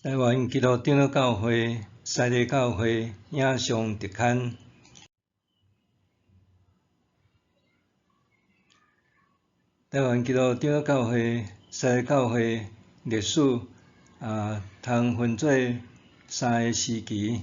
台灣基督長老教會西麗教會影像特刊。台灣基督長老教會西麗教會歷史啊，通分做三個時期。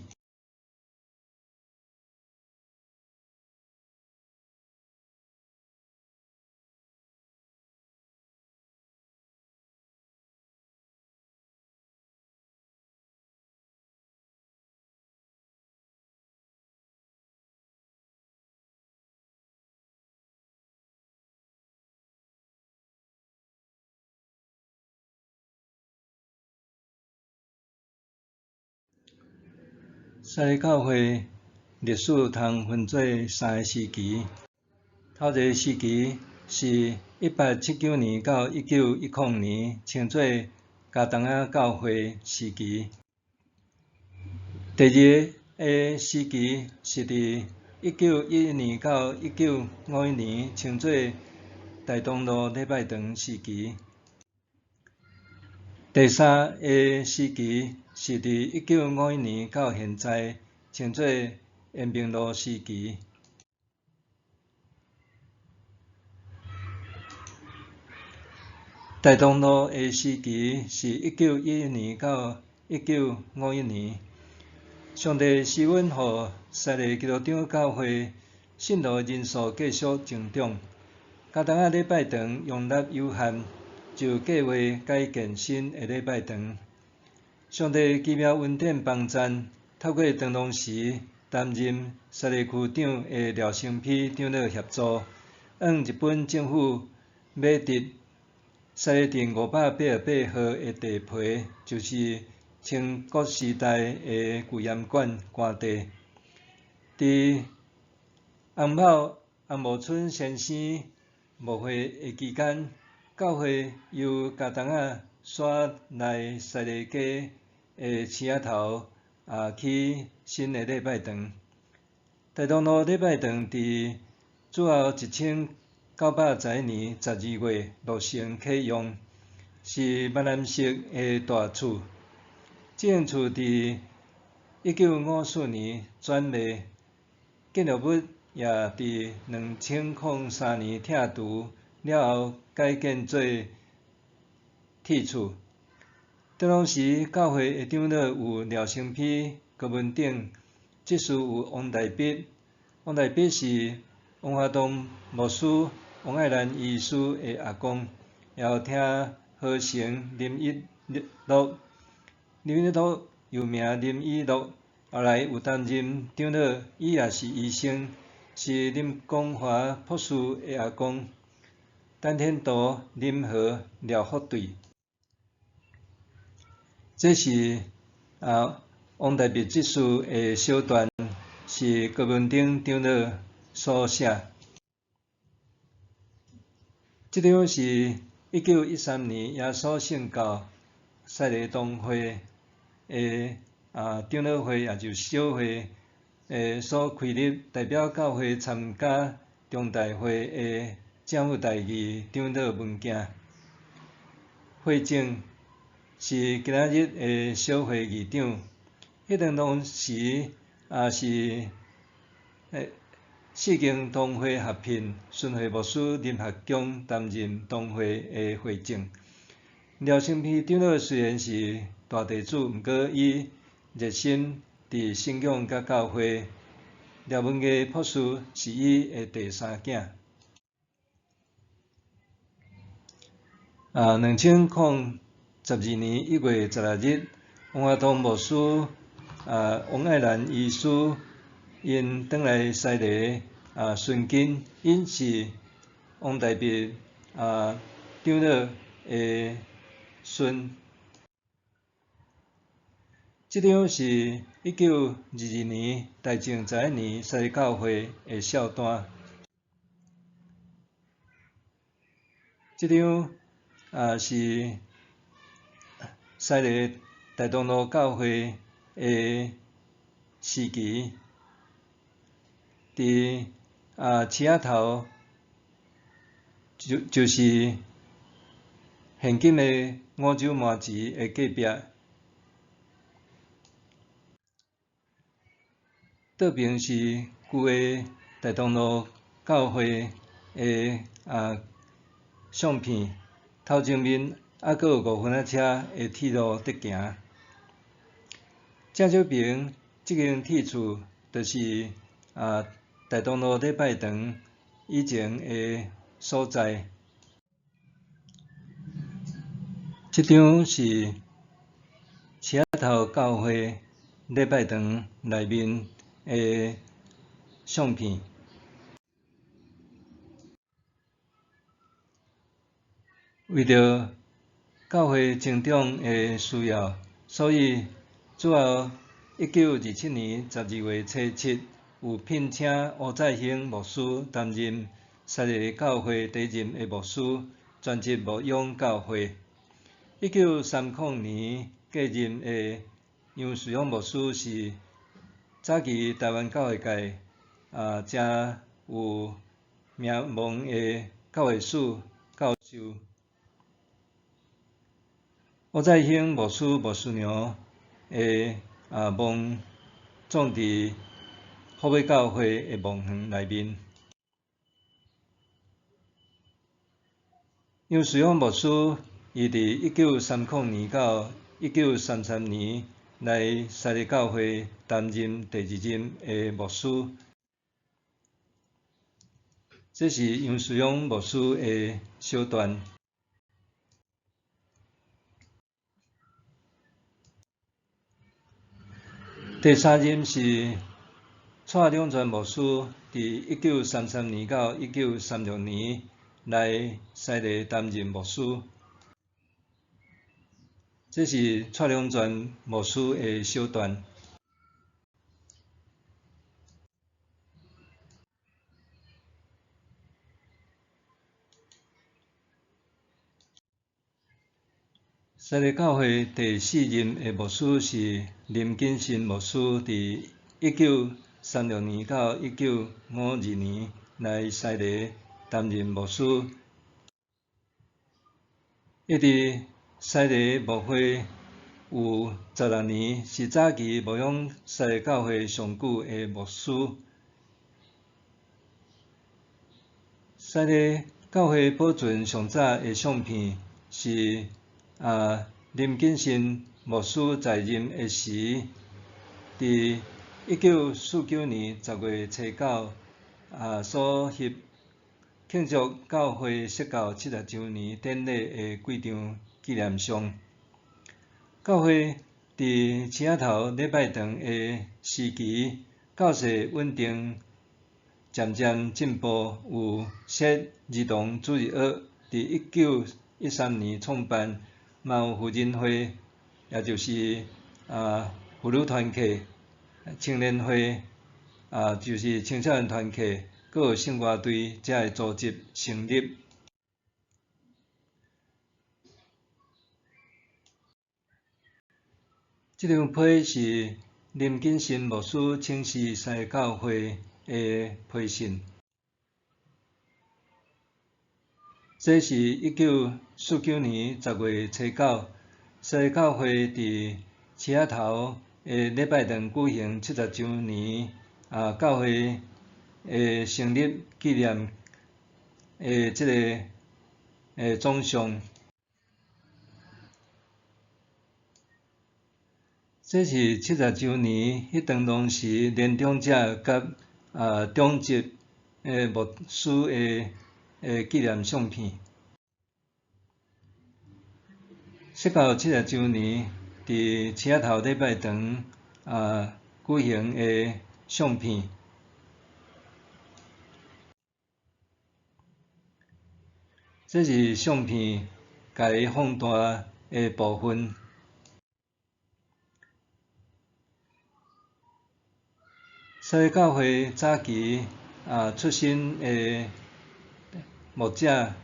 西麗教會歷史通分做三个時期，頭一个時期是1879年到1910年，稱做茄苳仔教會時期。第二个時期是佇1911年到1951年，稱做大東路禮拜堂時期。第三个時期是佇1951年到現在，稱做延平路時期。大東路的時期是1911年到1951年。上帝施恩予西麗基督長老教會信徒人數繼續增長，茄苳仔禮拜堂容納有限，就計劃改建新的禮拜堂。上帝奇妙恩典幫贊，透過當當時擔任西麗區長的廖承丕長老協助，向日本政府買得西麗鎮588號的地皮，就是清國時代的舊鹽館官地。佇翁某翁茂春先生牧會的期間，教會由茄苳仔徙來西麗街的市仔頭啊，起新的禮拜堂。大東路禮拜堂佇主後1911年12月落成啟用，是閩南式的大厝。這間厝佇1954年轉賣，建築物也佇2003年拆除了後改建做鐵厝。當時教會的長老有廖承丕、郭文鼎，執事有王大必。王大必是王華棟牧師、王愛蘭醫師的阿公，也有聽何成林一樂，林一樂又名林以樂，後來有擔任長老，伊也是醫生，是林光華博士的阿公。陳天道、林和、廖福對，這是啊王大必執事的小段，是郭文鼎長老所寫。這張是1913年耶穌聖教西麗堂會的啊長老會，也就是小會的所開立，代表教會參加中代會的政府代議長老文件。會證是今仔日的小會議長，彼陣當時也是四間堂會合聘巡迴牧師林學江擔任堂會的會長。廖承丕長老雖然是大地主，毋過伊熱心佇信仰佮教會。廖文藝博士是伊的第三囝。啊，2012年1月16日，王華棟牧師、啊王愛蘭醫師，𪜶轉來西麗啊巡根，𪜶是王大必啊長老的孫。這張是1922年大正11年西麗教會的數單。這張啊是西麗大東路教會的時期，佇啊市仔頭就是現今的五洲麻糍的隔壁。倒爿是舊的大同路教會的相片，頭前面猶閣有5分仔車的鐵路佇行。正手爿這間鐵厝，就是大同路禮拜堂以前的所在。這張是市仔頭教會禮拜堂內面的相片。為著教會增長的需要，所以主後1927年12月初7，有聘請吳再興牧師擔任西麗教會第一任的牧師，專職牧養教會。1930年繼任的楊士勇牧師是早期台灣教會界誠有名望的教會史教授。吳再興牧師牧師娘的墓葬佇福尾教會的墓園內面。楊士勇牧師伊佇1930年到1933年來西麗教會擔任第二任的牧師。這是楊士勇牧師的小傳。第三任是蔡兩全牧師，佇1933年到1936年來西麗擔任牧師。這是蔡兩全牧師的小傳。西麗教會第四任的牧師是林景信牧師，佇1936年到1952年來西麗擔任牧師。伊佇西麗牧會有16年，是早期牧養西麗教會上久的牧師。西麗教會保存上早的相片是林景信牧師在任的時，佇1949年10月初9所翕慶祝教會設教70週年典禮的幾張紀念相。教會佇市仔頭禮拜堂的時期，教勢穩定，漸漸進步，有設兒童主日學，佇1913年創辦。嘛有婦人會，也就是婦女團契、青年會，就是青少年團契，閣有聖歌隊遮的組織成立。這張批是林景信牧師請示西教會的批信。這是1949年10月初9，西教會佇市仔頭的禮拜堂舉行70週年教會的成立紀念的這个總相。這是70週年彼當當時年長者佮長執的牧師的紀念相片。設教70週年，佇市仔頭禮拜堂舉行的相片。這是相片共伊放大的部分。西教會早期出身的牧者，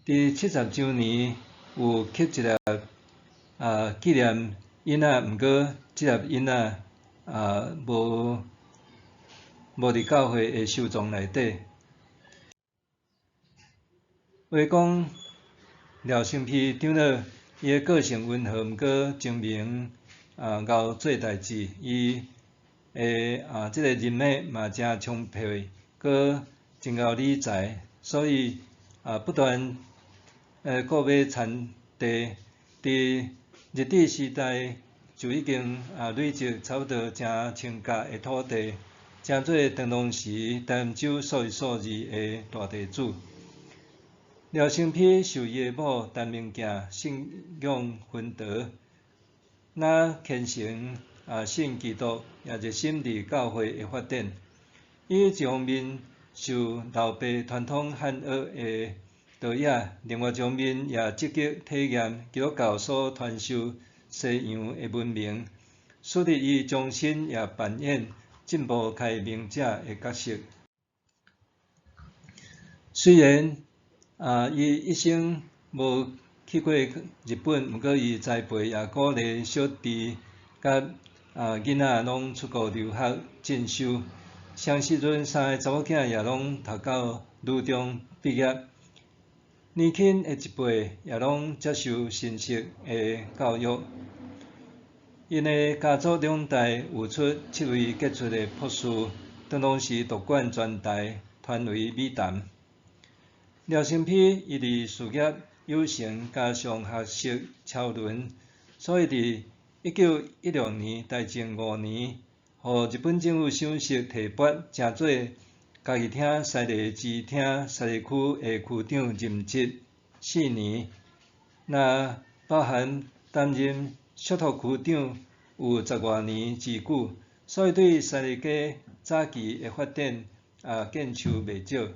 佇70週年有刻一粒紀念印仔，毋過這粒印仔無佇教會的收藏內底。話講廖承丕長老，伊的個性溫和，毋過精明 𠢕做代誌，伊的這个人脈嘛誠充沛，閣真𠢕理財，所以不斷購買田地，佇日治時代就已經累積差不多成千甲的土地，成做當當時台南州數一數二的大地主。廖承丕受伊的某陳明鏡信仰薰陶，若虔誠信基督，也熱心佇教會的發展。伊一方面受老爸傳統漢學的導引，另外一方面也積極體驗基督教所傳授西洋的文明，使得伊終身也扮演進步開明者的角色。雖然伊一生無去過日本，毋過伊栽培也鼓勵小弟佮囡仔攏出國留學進修。啥時陣三个查某囝也攏讀到女中畢業，年輕的一輩也攏接受新式的教育。𪜶的家族兩代有出七位傑出的博士，當當時獨冠全台，傳為美談。廖承丕伊佇事業有成，加上學識超倫，所以佇1916年大正五年，予日本政府賞識提拔，成做家己廳西麗支廳西麗區的區長任職4年，若包含擔任囑託區長有十外年之久，所以對西麗街早期的發展也建樹袂少。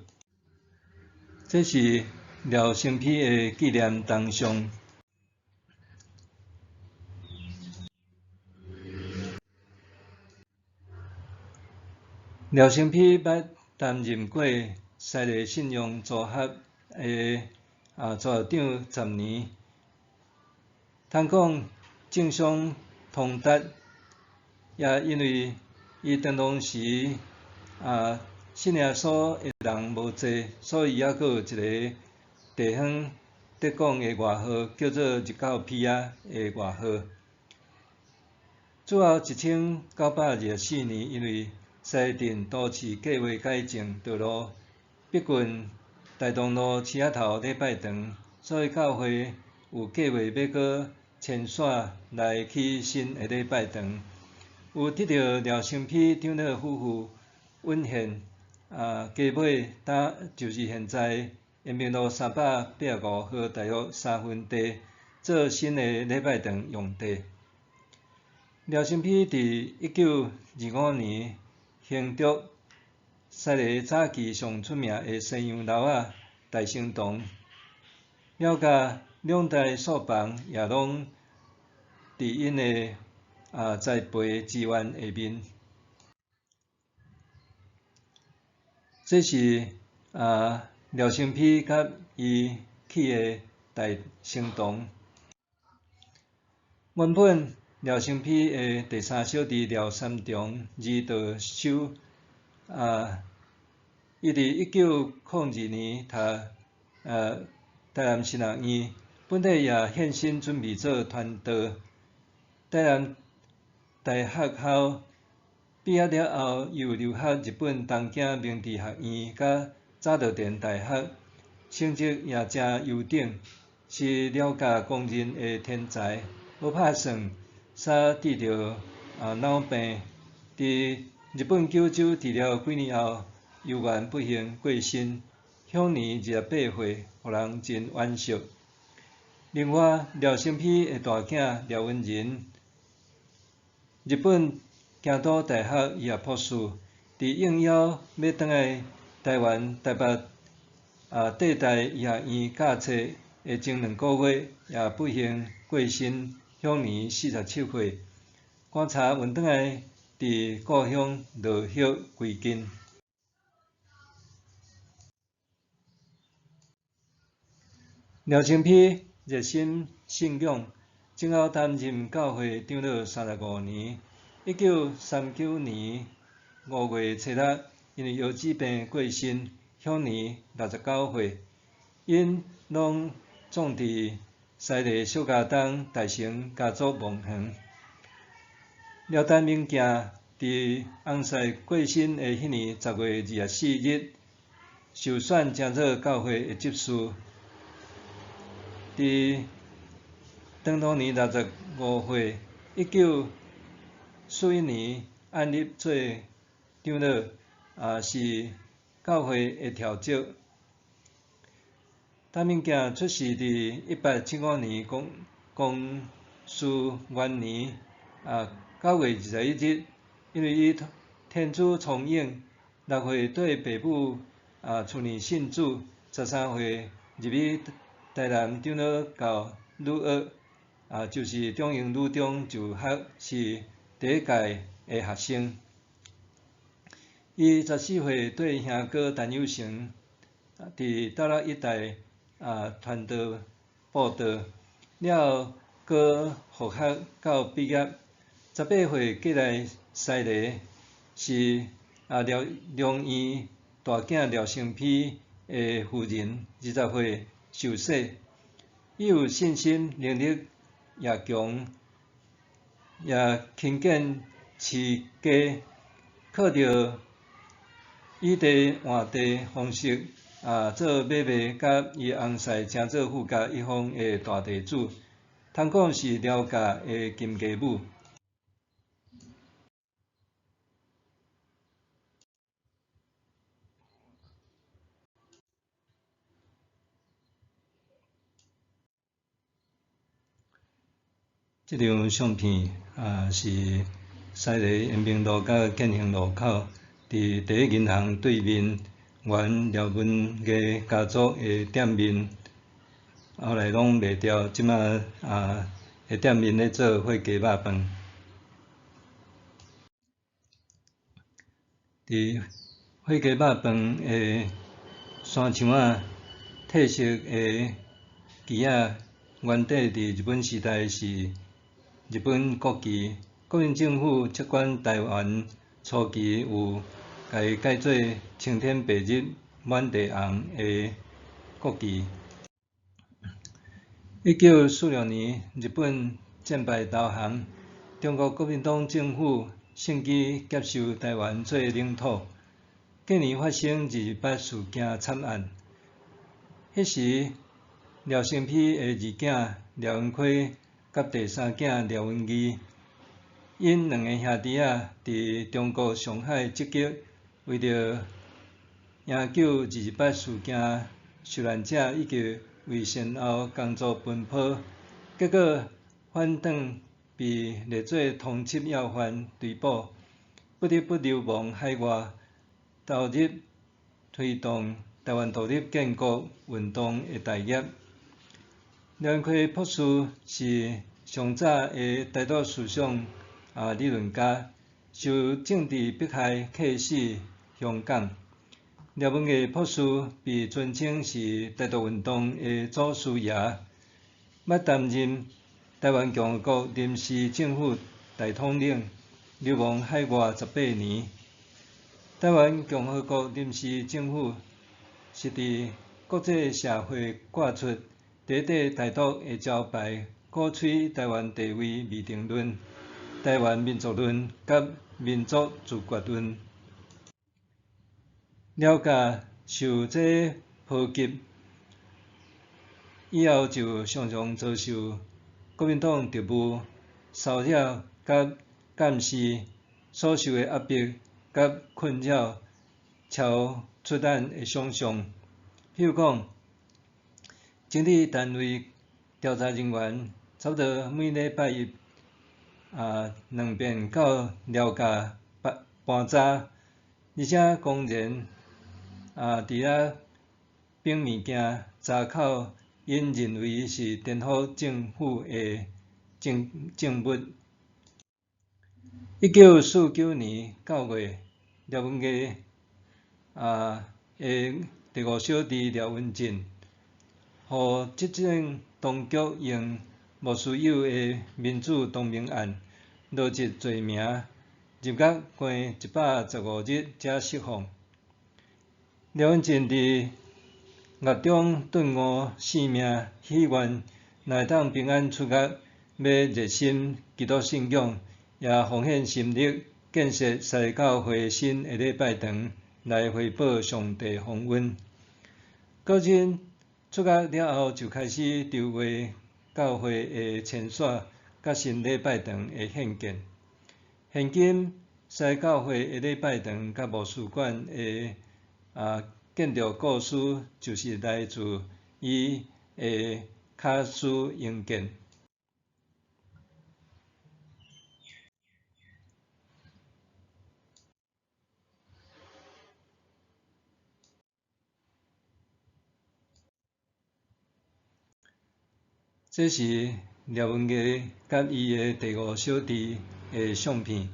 這是廖承丕的紀念銅像。廖承丕捌擔任過西麗信用組合的組合長10年，通講政商通達，也因為伊當當時信耶穌的人無濟，所以猶閣有一个地方得講的外號，叫做日教披仔的外號。最後1924年，因為西鎮都市計劃改進道路，逼近大同路市仔頭禮拜堂，所以教會有計劃欲閣遷徙來起新的禮拜堂。有得著廖承丕長老夫婦允獻，街尾搭就是現在延平路385號大約3分地，做新的禮拜堂用地。廖承丕佇1925年興築西麗早期上出名的西洋樓仔大成堂，了甲兩代數房也攏佇𪜶的栽培資源下面。這是廖承丕佮伊起的大成堂。原本廖承丕的第三小弟廖三重，字道修，伊佇1902年讀台南神學院，本底也獻身準備做傳道。台南大學校畢業了後，又留學日本東京明治學院佮早稻田大學，成績也誠優等，是廖家公認的天才。無拍算，煞得著腦病，佇日本九州治療幾年後，猶原不幸過身，享年28歲，予人真惋惜。另外，廖承丕的大囝廖文仁，日本京都大學醫學博士，佇應邀欲轉來台灣台北帝大醫學院教冊的前2個月，也不幸過身，享年47歲。棺柴運轉來，佇故鄉落葉歸根。廖承丕熱心信仰，前後擔任教會長老35年。1939年5月初六，因為腰子病過身，享年69歲。𪜶攏葬佇西麗小家東大成家族墓園。廖陳明鏡佇翁婿過身的彼年10月24日，受選成做教會的執事。佇長通年65歲，1941年按立做長老，也是教會的調職。陳明鏡出世佇1875年公光緒元年9月21日，因為伊天資聰穎，6歲綴爸母厝內信主，13歲入去台南長老教女學，就是中英女中就學，是第一屆的學生。伊14歲綴兄哥陳有成，佇斗六一帶傳道布道，了後閣復學到畢業。18歲過來西螺，是廖良院大囝廖成丕的夫人，20歲受洗。伊有信心，能力也強，也勤儉持家，靠著以地換地方式做買賣，佮伊翁婿成做富甲一方的大地主，通講是廖家的金雞母。這張相片是西螺延平路佮建興路口，佇第一銀行對面，原廖文藝家族的店面，後來攏賣掉，這馬的店面咧做火雞肉飯。佇火雞肉飯的山牆仔，褪色的旗仔，原底佇日本時代是日本國旗，國民政府接管台灣初期有共伊改做青天白日滿地紅的國旗。1946年，日本戰敗投降，中國國民黨政府乘機接收台灣做領土。隔年發生二二八事件慘案，彼時廖承丕的二囝廖文奎佮第三囝廖文義，𪜶兩个兄弟仔佇中國上海積極為著營救二二八事件受難者以及為善後工作奔波，結果反轉被列做通緝要犯追捕，不得不流亡海外，投入推動台灣獨立建國運動的大業。廖文奎博士是上早的台獨思想理論家，受政治迫害客死香港。廖文毅博士被尊稱是台獨運動的祖師爺，捌擔任台灣共和國臨時政府大統領，流亡海外18年。台灣共和國臨時政府是佇國際社會掛出綴底台獨的招牌，鼓吹台灣地位未定論、台灣民族論佮民族自決論。廖家受這波及以後，就常常遭受國民黨特務騷擾佮監視，所受的壓迫佮困擾超出咱的想像。譬如講，整理單位調查人員差不多每禮拜一兩遍到廖家盤盤查，而且公然佇遐反物件查扣，𪜶認為是顛覆政府的證證物。1949年9月，廖文毅的第五小弟廖文進，予執政當局用莫須有的民主同盟案羅織罪名，入獄關115日才釋放。廖文進佇獄中頓悟生命，許願若會當平安出獄，欲熱心基督信仰，也奉獻心力建設西教會新的禮拜堂，來回報上帝鴻恩。果真出獄了後，就開始籌劃教會的遷徙，佮新禮拜堂的興建。現今西教會的禮拜堂佮牧師館的建築故事，就是來自伊的巧思營建。這是廖文毅佮伊的第五小弟的相片。